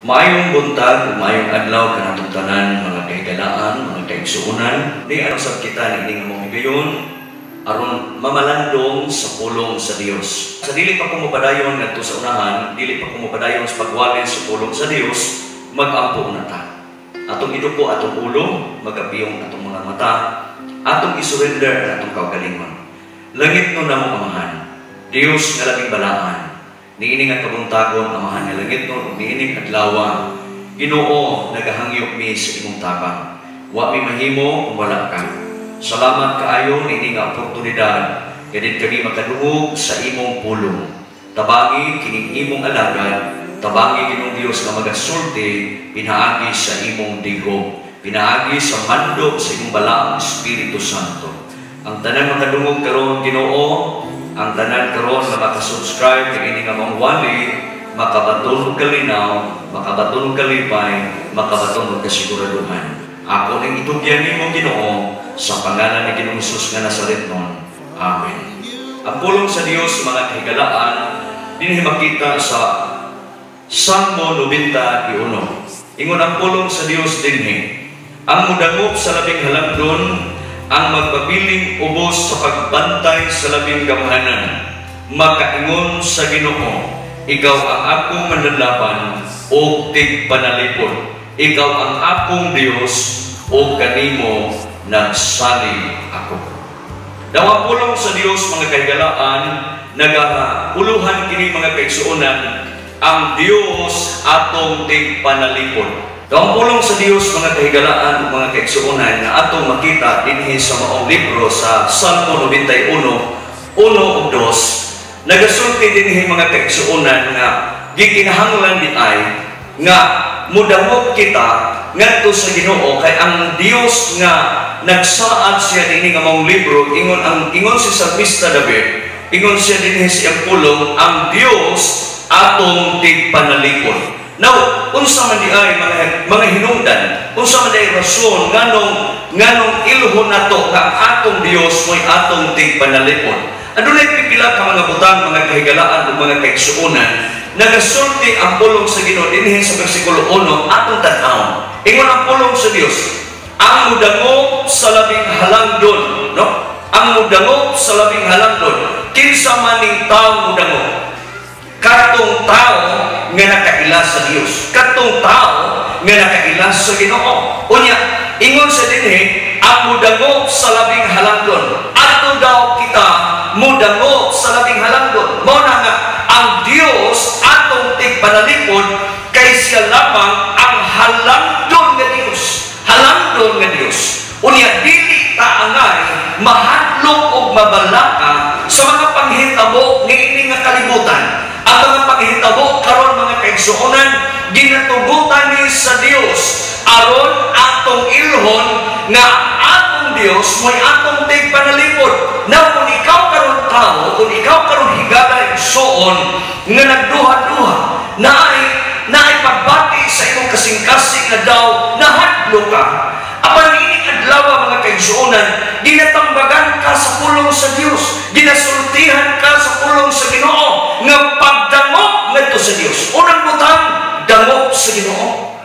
Maayong buntag ug maayong adlaw kanatong tanan, mga kahigalaan, mga kaigsuonan. Ni ano sab kita niini nga mga higayon aron mamalandong sa pulong sa Dios. Sa dili pa ko mopadayon ngadto sa unahan, dili pa ko mopadayon sa pagwali sa pulong sa Dios, magampo na ta. Atong iduko atong ulo, magapiyong atong mga mata, atong isurrender ang atong kaugalingon. Langitnon namong Amahan, Dios nga labing balaan, niini nga kabuntagon, Amahan nga langitnon, ug niining adlawa, Ginoo, nagahangyo mi sa imong tabang. Wa mi mahimo kung wala ka. Salamat kaayo niini nga oportunidad kay kami makadungog sa imong pulong. Tabangi kining imong alagad, tabangi, Ginoong Dios, nga magasulti pinaagi sa imong digo, pinaagi sa mando sa imong balaang Espiritu Santo. Ang tanan makadungog karon, Ginoo, ang tanan karon nga makasubscribe niini nga mga wali, makabaton og kalinaw, makabaton og kalipay, makabaton og kasiguraduhan. Ako ning itugyan nimo, Ginoo, sa pangalan ni Ginoong Hesus nga Nazaretnon. Amen. Ang pulong sa Dios, mga kahigalaan, dinhi makita sa Salmo 91. Ingon ang pulong sa Dios dinhi, "Ang mudangop sa labing halangdon, ang magpabiling ubos sa pagbantay sa labing gamhanan, makaingon sa Ginoo, 'Ikaw ang akong manlalaban ug tigpanalipod. Ikaw ang akong Dios ug kanimo nagsalig ako.'" Daw ang pulong sa Dios, mga kahigalaan, nagauluhan kini, mga kaigsuonan, ang Dios atong tigpanalipod. Daw ang pulong sa Dios, mga kahigalaan ug mga kaigsuonan, nga atong makita dinhi sa maong libro sa Salmo 91, 1 ug 2, nagasulti dinhi, mga kaigsuonan, nga gikinahanglan di ay nga mudangop kita ngadto sa Ginoo kay ang Dios nga nagsaad siya dinhi nga maong libro, ingon ang ingon si Salmista David, ingon siya dinhi sa iyang pulong, ang Dios atong tigpanalipod. Now, unsa man di ay mga hinungdan, unsa man di ay rason nganong nganong ilhon nato nga ang atong Dios mo'y atong tigpanalipod? Adunay pipila ka mga butang, mga kahigalaan ug mga kaigsuonan. Nagasulti ang pulong sa Ginoo dinhi sa bersikulo 1, atong tan-awon. Ingon ang pulong sa Dios, ang mudangop sa labing halangdon, no? Ang mudangop sa labing halangdon. Kinsa man ning tawo mudangop? Katong tao nga nakaila sa Dios. Katong tao nga nakaila sa Ginoo. Unya, ingon sa dinhi, ang mudangop sa labing halangdon. Ato daw kita mudangop sa labing halangdon. Mao na nga ang Dios atong tigpanalipod kay siya lamang ang halangdon nga Dios. Halangdon nga Dios. Unya, dili ta angay mahadlok og mabalaka sa mga panghitabo niini nga kalibutan. Ang mga panghitabo karon, mga kaigsuonan, ginatugutan ni sa Dios aron atong ilhon nga atong Dios mo'y atong tigpanalipod. Na kung ikaw karon tao, kung ikaw karon higala, igsuon nga nagduha-duha, naay pagbati sa imong kasing-kasing nga daw nahadlok ka. Apan niining adlaw, mga kaigsuonan, ginatambagan ka sa pulong sa Dios, ginasultihan ka sa pulong sa Ginoo nga pagdangop ngadto sa Dios. Unang butang, dangop sa Ginoo.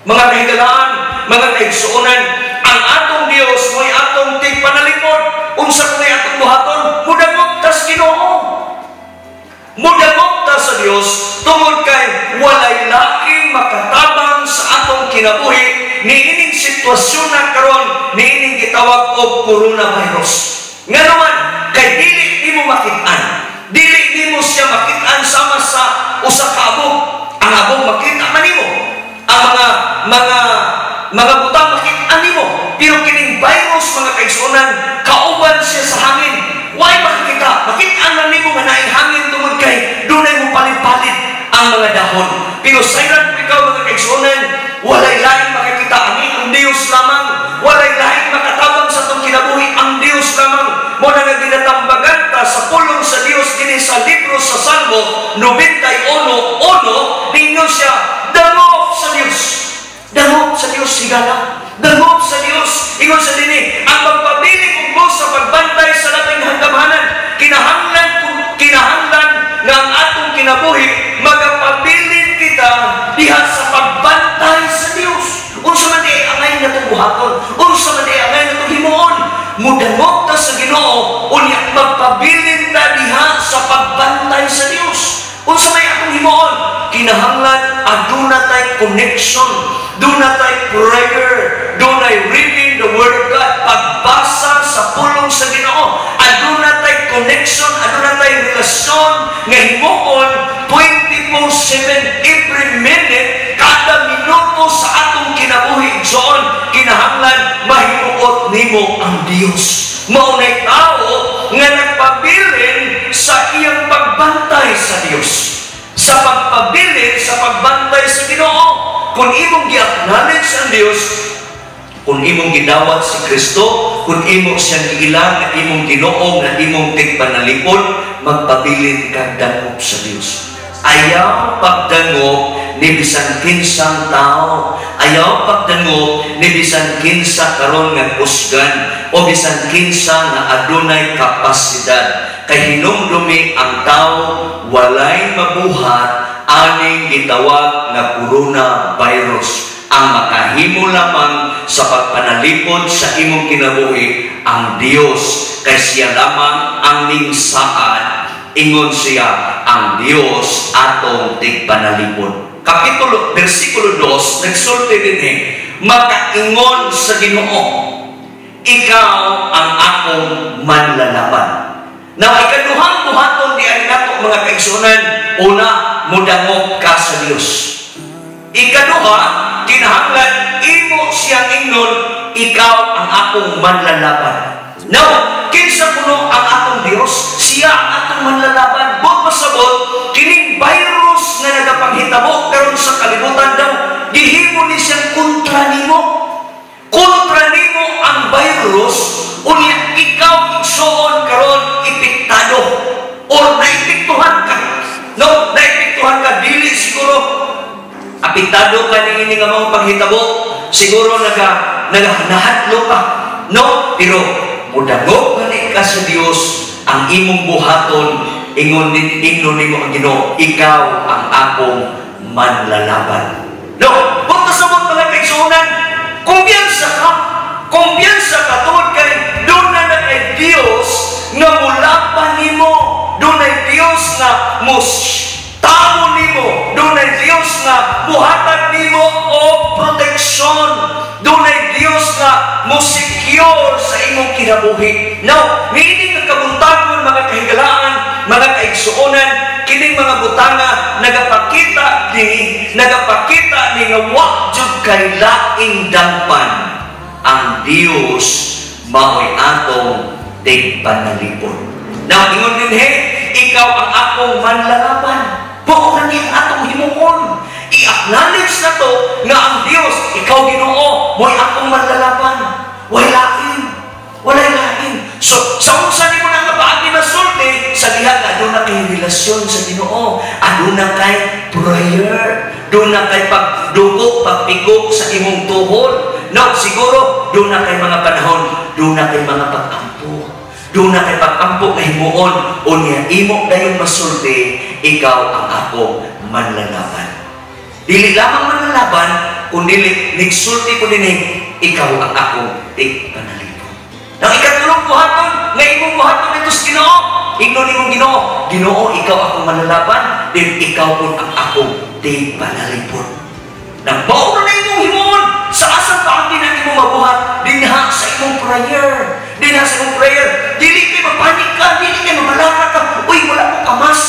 Mga kahigalaan, mga kaigsuonan, ang atong Dios mo'y atong tigpanalipod. Unsa kuno'y atong buhaton? Mudangop ta sa Ginoo. Mudangop ta sa Dios tungod kay walay laing makatabang sa atong kinabuhi niining sitwasyon na karon niining gitawag og coronavirus. Ngano man, kay dili nimo makit-an. Dili nimo siya makit-an sama sa usa ka abog. Ang abog makita man nimo. Ang mga butang makit-an nimo. Pero kining virus, mga kaigsuonan, kauban siya sa hangin. Way makikita? Makit-an man nimo nga naay hangin tungod kay dunay mo palit-palit ang mga dahon. Pero sayran kung ikaw, mga kaigsuonan, walay laing makikita ang ang Dios lamang. Walay laing makatabang sa atong kinabuhi, ang Dios lamang. Mo na nga ginatambagan ta sa pulong sa Dios dinhi sa libro sa Salmo 91:1, ningon siya, dangop sa Dios. Dangop sa Dios, higala. Dangop sa Dios. Ingon sa dinhi, ang magpabiling ugos sa pagbantay sa labing gamhanan. Kinahanglan kinahanglan nga ang atong kinabuhi magapabilin kita diha sa Mudangop ta sa Ginoo, unya magpabilin ta diha sa pagbantay sa Dios. Unsa may atong himuon? Kinahanglan aduna tay connection, duna tay prayer, dunay reading the Word of God, pagbasa sa pulong sa Ginoo. Aduna tay connection, aduna tay relasyon nga himuon 24/7, every minute, kada minuto sa atong kinabuhi, igsoon, kinahanglan mahimuot nimo ang Dios. Mao nay tao nga nagpabilin sa iyang pagbantay sa Dios. Sa pagpabilin sa pagbantay sa Ginoo, kung imong gi-acknowledge ang Dios, kung imong gidawat si Kristo, kung imo siyang giilang nga imong Ginoo, nga imong tigpanalipod, magpabilin kag dangop sa Dios. Ayaw pagdangop ni bisan kinsang tao. Ayaw pagdangop ni bisan kinsa karon nga kusgan o bisan kinsa nga adunay kapasidad. Kay hinumdumi, ang tao walay mabuhat aning gitawag nga coronavirus. Ang makahimo lamang sa pagpanalipod sa imong kinabuhi ang Dios, kay siya lamang ang ningsaad. Ingon siya, ang Dios atong tigpanalipod. Kapitulo, versikulo 2, nagsulti dinhi, makaingon sa Ginoo, "Ikaw ang akong manlalaban." Now, ikaduhang buhaton di ay nato, mga kaigsunan, una, mudangop ka sa Dios. Ikaduha, kinahanglan imo siyang ingnon, "Ikaw ang akong manlalaban." Now, kinsa kuno ang atong Dios? Siya ang atong manlalaban. Buot pasabot, kining virus nga nagapanghitabo karon sa kalibutan daw, gihimo ni siyang kontra nimo. Kontra nimo ang virus, unya ikaw, igsuon, karon epektado or naepektuhan ka. No, naepektuhan ka. Dili siguro apektado ka niini nga mga panghitabo, siguro naga naga nahadlok ka. No, pero mudangop gani ka sa Dios, ang imong buhaton, ingon ingnon nimo ang Ginoo, "Ikaw ang akong manlalaban." No, buot pasabot, mga kaigsuonan, kumpiyansa ka. Kumpiyansa ka tungod kay duna na kay Dios nga mulaban nimo. Dunay Dios nga mus tamo nimo. Dunay Dios nga muhatag nimo og proteksyon. Dunay Dios nga mo secure sa imong kinabuhi. Now, niini nga kabuntagon, mga kahigalaan, mga kaigsuonan, kining mga butanga nagapakita ni nga wa jud kay laing dampan. Ang Dios mao'y atong tigpanalipod. Now, ingon dinhi, "Ikaw ang akong manlalaban." Mao ni ang atong himuon. I-acknowledge na to nga ang Dios, "Ikaw, Ginoo, mo'y akong manlalaban." Walay lain. Walay lain. So, sa unsa nimo na nga paagi masulti, sa diha nga aduna kay relasyon sa Ginoo, aduna kay prayer, duna kay pagduko, pagpigok sa imong tuhod. No, siguro duna kay mga panahon, duna kay mga pag-ampo. Duna kay pag-ampo nga himuon, unya imo dayong masulti, "Ikaw ang ako manlalaban." Dili lamang manlalaban, kundi nigsulti ko dinhi, "Ikaw ang akong tigpanalipod." Ang ikatulong buhaton, nga imong buhaton ito sa Ginoo, ingnon nimong Ginoo, "Ginoo, ikaw akong manlalaban, din ikaw pud ang akong tigpanalipod." Nang mao na imong himuon, sa asang paagi na imong mabuhat? Dinha sa imong prayer. Dinha sa imong prayer. Dili kay mapanik ka, dili kay mabalaka ka. "Uy, wala ko kamas.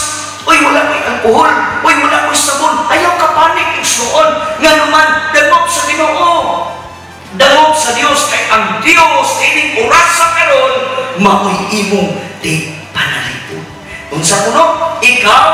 Uy, wala ko alkohol. Uy, wala ko sabon." Ayaw ka panik, igsuon. Nga naman, dangop sa Ginoo. Dangop sa Dios, kay ang Dios ining orasa karon mao'y imong tigpanalipod. Unsa kuno? "Ikaw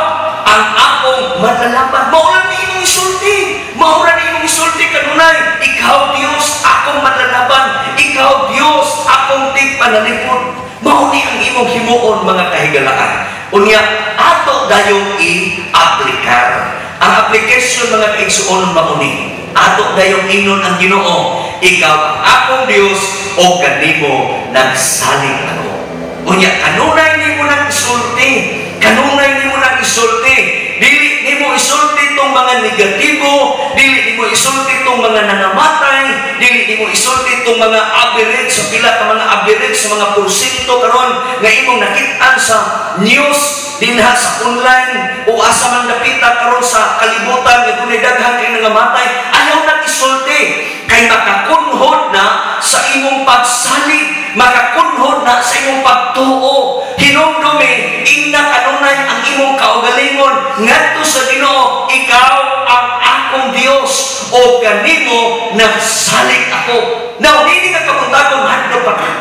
ang akong manlalaban." Mao lang ni imong isulti. Mao ra ni imong isulti kanunay. "Ikaw, Dios, akong manlalaban. Ikaw, Dios, akong tigpanalipod." Mao ni ang imong himuon, mga kahigalaan. Unya ato dayong i-aplikar. Ang application, mga kaigsuonon, mao ni. Ato dayong ingnon ang Ginoo, "Ikaw ang akong Dios o kanimo nagsalig ako." Unya kanunay nimo nang isulti, kanunay nimo nang isulti. Dili nimo isulti tong mga negatibo, dili nimo isulti. itong mga nangamatay, dili nimo isulti itong mga average sa pila ka mga average sa mga porsyento karon nga imong nakit-an sa news dinha sa online o asa man dapita karon sa kalibutan nga dunay daghan kay nangamatay. Ayaw na isulti kay makakunhod na sa imong pagsalig, makakunhod na sa imong pagtuo. Hinumdumi, ingna kanunay ang imong kaugalingon ngadto sa Ginoo, "Ikaw ang akong Dios o kanimo nagsalig ako." Now, dili nga kabuntagon, mahadlok pa ka.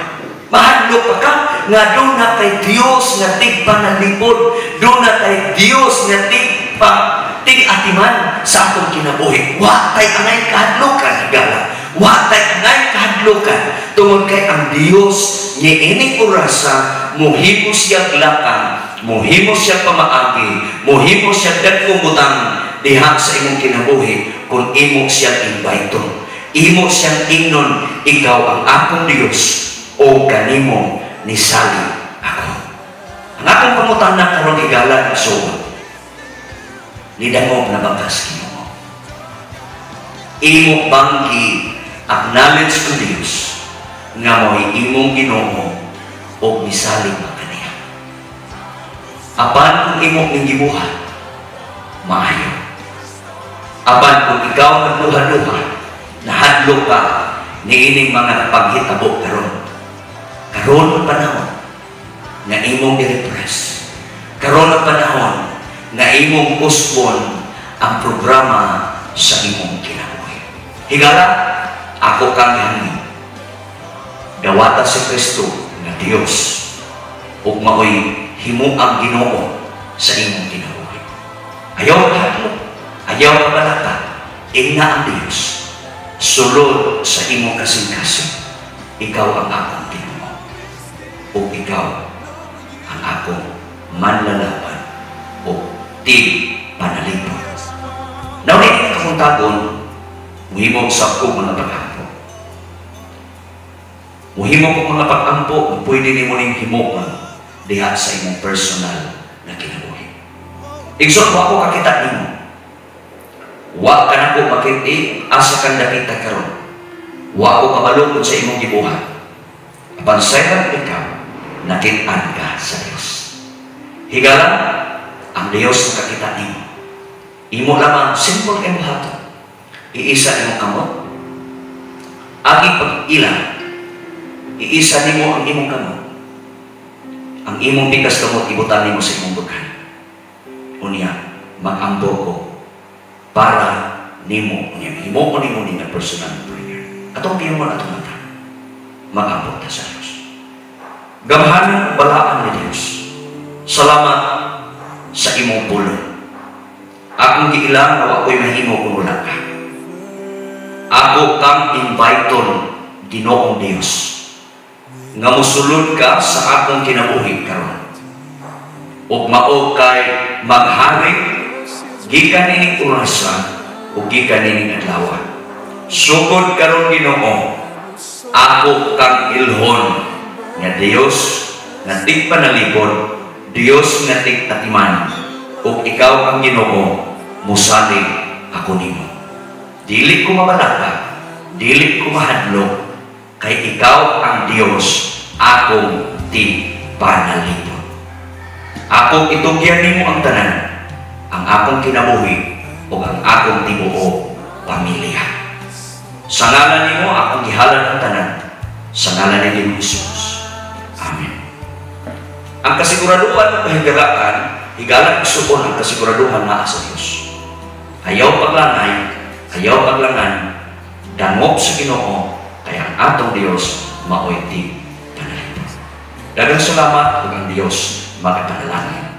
Mahadlok pa ka nga duna kay Dios nga tigpanalipod, duna kay Dios nga tig-atiman sa atong kinabuhi. Wa tay angay kahadlokan, higala. Wa tay angay kahadlokan tungod kay ang Dios niining orasa muhimo siya lakang, muhimo siya pamaagi, muhimo siya dagkong butang diha sa imong kinabuhi kung imo siyang invite, imo siyang ingnon, "Ikaw ang akong Dios o kanimo nisalig ako." Ang akong pangutana karon, higala, igsoon, nidangog na ba ka sa Ginoo? Imo bang gi-acknowledge ang Dios nga mo'y imong Ginoo o misalig ba kaniya? Apan kung imo ning gibuhat, maayo. Apan kung ikaw nagduha-duha, nahadlok ka niining mga paghitabo karon. Karon ang panahon nga imong i-refresh. Karon ang panahon nga imong usbon ang programa sa imong kinabuhi. Higala, ako kang gihangyo. Dawata si Kristo nga Dios ug maoy himuang Ginoo sa imong kinabuhi. Ayaw kahadlok, ayaw kabalaka, ingna ang Dios. Sulod sa imong kasing-kasing, "Ikaw ang akong Ginoo. Ug ikaw ang akong manlalaban o tig panalipod." Now, ini kabuntagon, muhimo sa ko mga pag-ampo. Muhimo ko mga pag-ampo, pwede nimo ning himuon diha sa imong personal na kinabuhi. Igsoon, wa ko kakita nimo. Wa ka nako makiti asa kang dapita karon. Wa ko kabalo sa imong gibuhat. Apan sayang ikaw, nakit-an ka sa Dios. Higala, ang Dios nakakita nimo. Imo lamang simple kay buhaton. Iisa imong kamot. Agi pag-ila, iisa nimo ang imong kamot. Ang imong pikas kamot ibutan nimo sa imong bughan. Unya, mag-ampo ko para nimo, unya himo ko nimo ni nga personal prayer. Atong piyungon atong mata. Mag-ampo ta sa Dios. Gamhanan, balaan ni Dios. Salamat sa imong pulong. Akong giilang nga wa ko'y mahimo kung wala ka. Ako kang invite-on, Ginoong Dios, nga musulod ka sa akong kinabuhi karon. Ug mao kay maghari gikan nining orasa ug gikan nining adlaw. Sugod karon, Ginoo, ako kang ilhon nga Dios nga tigpanalipod, Dios nga tigatiman, ug ikaw ang Ginoo, musalig ako nimo. Dili ko mabalaka, dili ko mahadlok, kay ikaw ang Dios, akong tigpanalipod. Akong itugyan nimo ang tanan, ang akong kinabuhi ug ang akong tibuok pamilya. Sa ngalan nimo akong gihalad ang tanan, sa ngalan ni Ginoong Hesus. Amen. Ang kasiguraduhan ng kahigalaan, higala, igsuon, ang kasiguraduhan naa sa Dios. Ayaw paglanay, ayaw paglangan, dangop sa Ginoo, kay ang atong Dios maoy tig panalipod. Daghang salamat ug ang Dios magapanalangin.